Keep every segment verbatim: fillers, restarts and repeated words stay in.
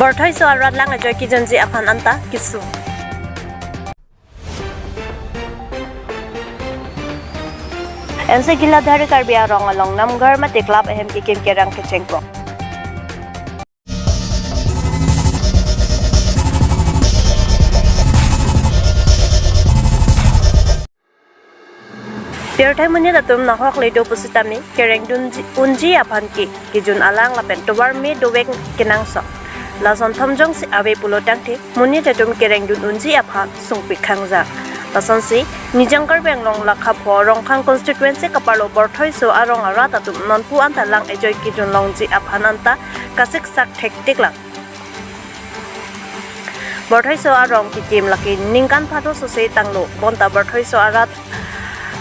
Borthoiso arat lang ajoy kejunji aphan anta kesung. N C Giladhari Karbi Anglong along Namghar mate club ahem kekim kerang kechengpon. Pirthe monit atum nahok le do pusitame kerengdun ji- unji aphan ke kejun alang lapen tovar me dovek kenangsot. Lason thomjongsi ave pulo tangte monit atum kerengdun unji aphan sungpik khangjang. Lasonsi Nijang Karbi Anglong lakha pho Rongkhang constituency kaparlo Borthoiso arong arat atum nonpu anta lang ajoy kejun longji aphan anta kasiksak thektik lang. Borthoiso arong kekim lake ningkan pharo sose tanglo, bonta Borthoiso arat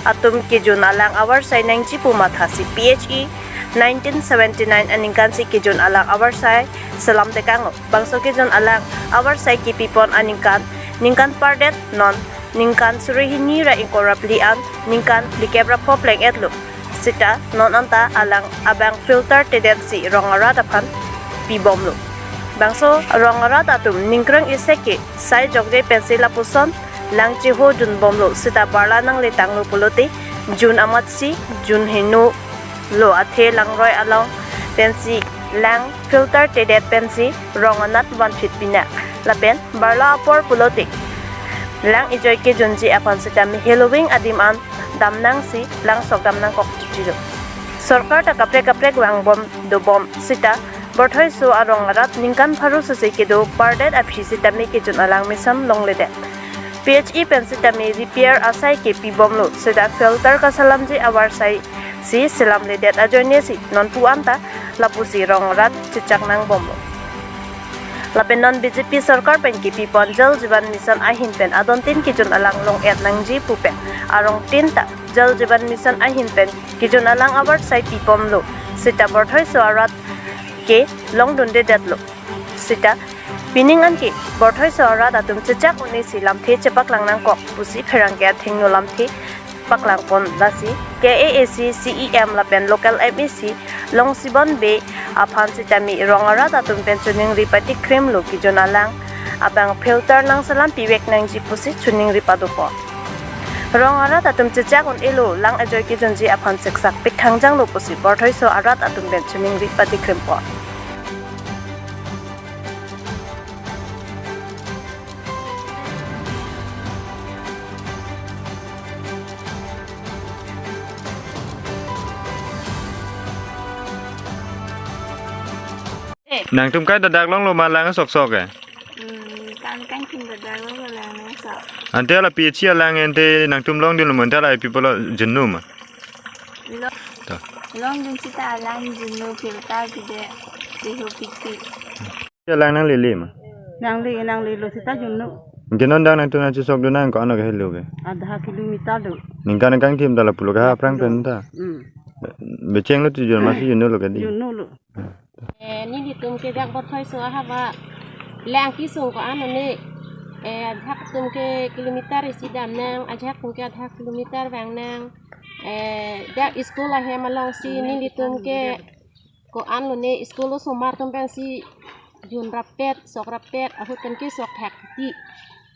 atum kejun alang avarsai nangji pu mathasi P H E nineteen seventy-nine aningkansi kejun alang avarsai selam tekanglo. Bangso kejun alang avarsai kepipon aningkan, ningkan pardet non ningkan suri hini ra ingkoi ra phli an ningkan phlikep ra pho pleng-etlo. Sita non anta alang abang filter tedetsi rong arat aphan pibomlo. Bangso rong arat atum ningkreng isi ke sai jokje pensi lapuson lang chehojunbomlo, sita barla nangle tanglo pulote jun amatsi jun heno lo, athe langroi along pensi lang filter tedet pensi rong anat vanphit pinak. Lapen barla apor pulote lang ajoy kejunji aphan sitame heloving adim an damnangsi langsok damnangkok chijilo. Sorkar ta kaprek kaprek vangbom dobom, sita Borthoiso arong arat ningkan pharo sose kedo pardet aphi sitame kejun alang mesen longledet. P H E pen sitame repair asai kepibomlo, sita filter kaselamji avarsai si selamledet ajoinesi nonpu anta lapusi rong arat chechak nangbomlo. Lapen non B J P sorkar pen kepipon Jal Jeevan Mission ahin pen adontin kejun alang long-et nangji pu pen arong tin ta Jal Jeevan Mission ahin pen kejun alang avarsai pibomlo, sita Borthoiso arat ke longdundedetlo. Sita pining anke Borthoiso arat atum chechak un-esi lamthe chepaklang nangkok pusi pherangke athengno lamthe paklangpon, lasi K A A C C E M lapen local M A C Longsibon Bey aphan sitame rong arat atum pen choningri patikrimlo, kejun alang abang filter nangselam pivek nangji pusi choningri padopon. Rong arat atum chechak un-elo, lang ajoy kejunji aphan siksak pik khangjanglo pusi Borthoiso arat atum pen choningri patikrimpon. Nangtum kai dadak longlo ma lang sok sok e? Hmm, kan kan kin dadak longlo lang sok. Ante la P H E alang ente nangtum longdunlo ma, ante la people junlo ma? Lo. To. Longdun sita alang junlo, filter pide, chehopikpik. Alang nanglele ma? Nangle, nanglelo sita junlo. Ke non dak nangtum nangchesokdun nang ko-an ke helo ke? Adha kilometer do. Ningkan kangthim ta lapulo ke ha aphrang pen ta. Hmm. Bechenglo tu jun masi junlo ke dei. Junlo. Eh, nelitum ke dak Borthoiso ahava lang kesung ko-an ne, eh, ajahak atum ke kilometer isi damnang, ajahak atum ke adha kilometer vangnang. Eh, dak school ahem alongsi nelitum ke ko-an lone, school osomar atum pensi jun rappet, sok rappet, ahut pen ke sok thak ti.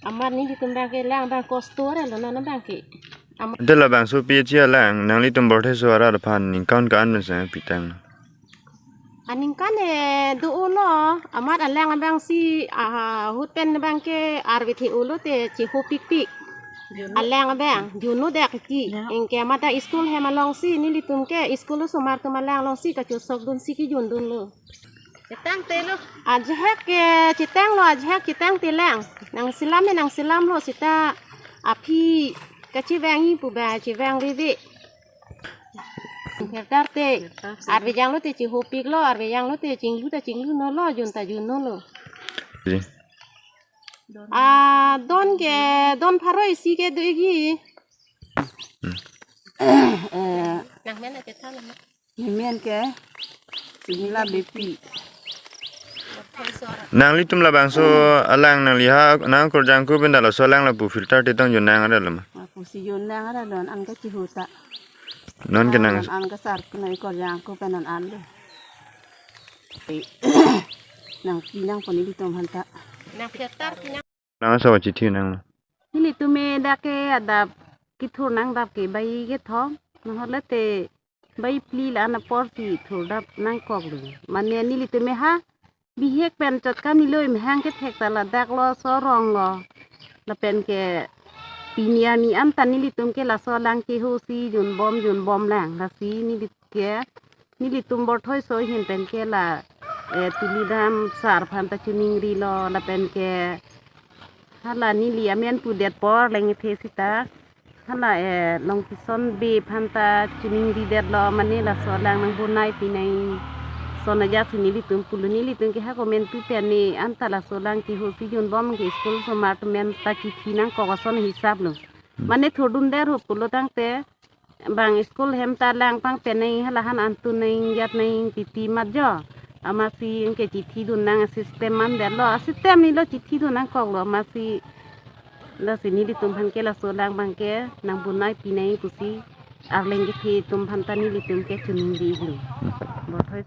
Amat nelitum abang ke lang abang kosto re lo non abang ke. Amat ante labangso P H E alang nanglitum Borthoiso arat aphan ningkan ko-an pensi pitang? Aningkan e do-olo, amat alang abangsi, ah, ahut pen abang ke arve the-olo te chehopikpik. Alang abang junlo dak ti. Ya. Anke amat dak school hem alongsi nelitum ke school osomar atum alang alongsi kachesokdunsi kejundunlo. Chetangtelo. Ajahak ke chetanglo, ajahak chetangte lang. Nangselam e nangselamlo sita aphi kachevangji pu ba chevang veve. Hertar te arve janglo te chehopiklo, arve janglo te chinglu ta chinglunolo, jun ta junnolo. Ji. Ah, don ke, don pharo isi ke do-ikji. Hmm. Eh, nang men aja tha nama. Nemen ke Sumila Beypi. Nanglitum labangso alang nangliha nangkorjangko pen da laso alang lapu filter te tongjonnang ara lo ma? Lapusi jonnang ara lo, an ke chihuta. Non ke nang an ke sar kuno ikorjangko pen an lo. nangpi nangpo nelitum aphanta. Nang theater pi nang. Nang asa chithi nang. Nelitum me dak ke adap kethur nangdap ke bai kethom. Nahot le te bai phli la-an apor si thurdap nangkoklo. Mane nelitum me ha bihek pen chot kam nilo imhang kethek ta ladak lo, sorong lo. Lapen ke pini arni an ta nelitum ke laso alang keho si junbom junbom lang. Lasi neli ke nelitum Borthoi so ahin pen ke la, eh, Tuliram sir aphanta chiningrilo, lapen ke hala neli amen pudet apor lengthe sita hala, eh, Longkison Bey aphanta chiningridetlo, mane laso alang nangbonai pinangji ason ajat si nelitum pulo. Nelitum ke ha komantu pen ne anta laso alang keho si junbom ke school osomar atum anta chithi nangkok ason hisap lo. Mane thurdundet ho pulo tangte bang school hem ta lang pangpen nangji, hala han antu nangji, jat nangji titi mat jo. Amatsi anke chithidun nang system mandetlo, a system nilo chithidun nangkoklo, amatsi lasi nelitum aphan ke laso alang abang ke nangbonai pinangji pusi arleng kethe atum aphanta nelitum ke chiningri-iklo. Borthoi.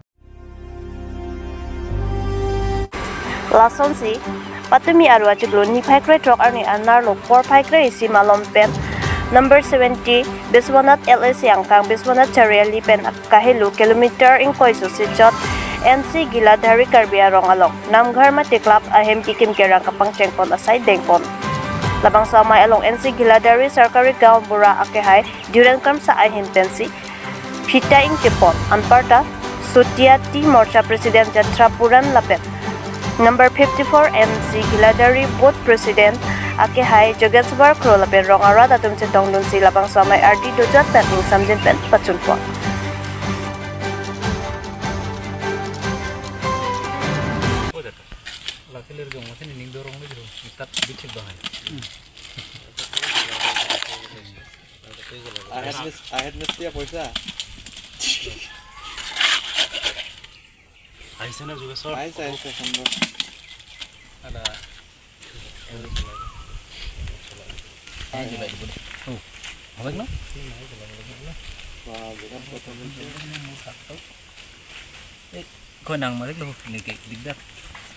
Lasonsi, patumi arua chiklo niphai krethrok arni anerlo porphai kre-isi malom pen number seventy Biswanath L A C angkang Biswanath Chariali pen kahelo kilometer ingkoi susi chot N C Giladhari Karbi Anglong along Namghar mate club ahem kikim kerang kapangchengpon asai dengpon. Labangso amei along N C Giladhari Sarkari Gaon Bura akehai Dhiren Kramsa ahin pensi phita ingkepon, anparta Sotia Tea Morcha President Jatra Puran lapen number fifty-four N C Giladhari Booth President akehai Jogeswar Kro lapen rong arat atum chetongdunsi labangso amei ardi dojat pen ingsamjin pen pachunpon. Lakilir jong, masih ning dorong lagi dong. Itat bichik bangai. Ahet mis, ahet mis dia poisa. Aisa na juga sor. Aisa, aisa, sambal. Ada. Oh, apa no? Wah, juga potong. Eh, ko nang marik lo, ni ke digdak.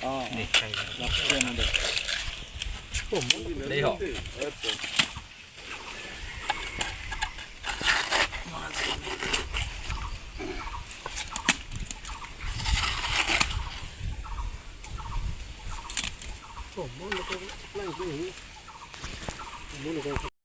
Oh. Ni. Lapian ada. Dei ho.